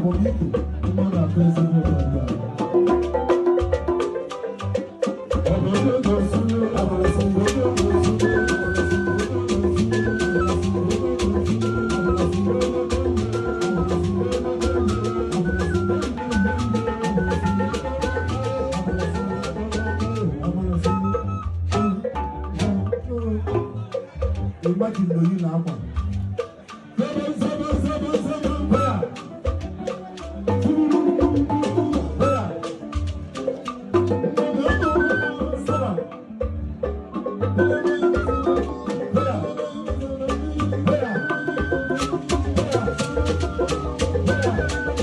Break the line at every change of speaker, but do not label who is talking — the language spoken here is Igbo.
Agbọ̀bíkò ọ na-atọ ezigbo ụtọ nke a. Imagine na oyi na akwa. Seven, seven, seven, seven, prayer. Prayer. Seven. Prayer. Prayer. Prayer.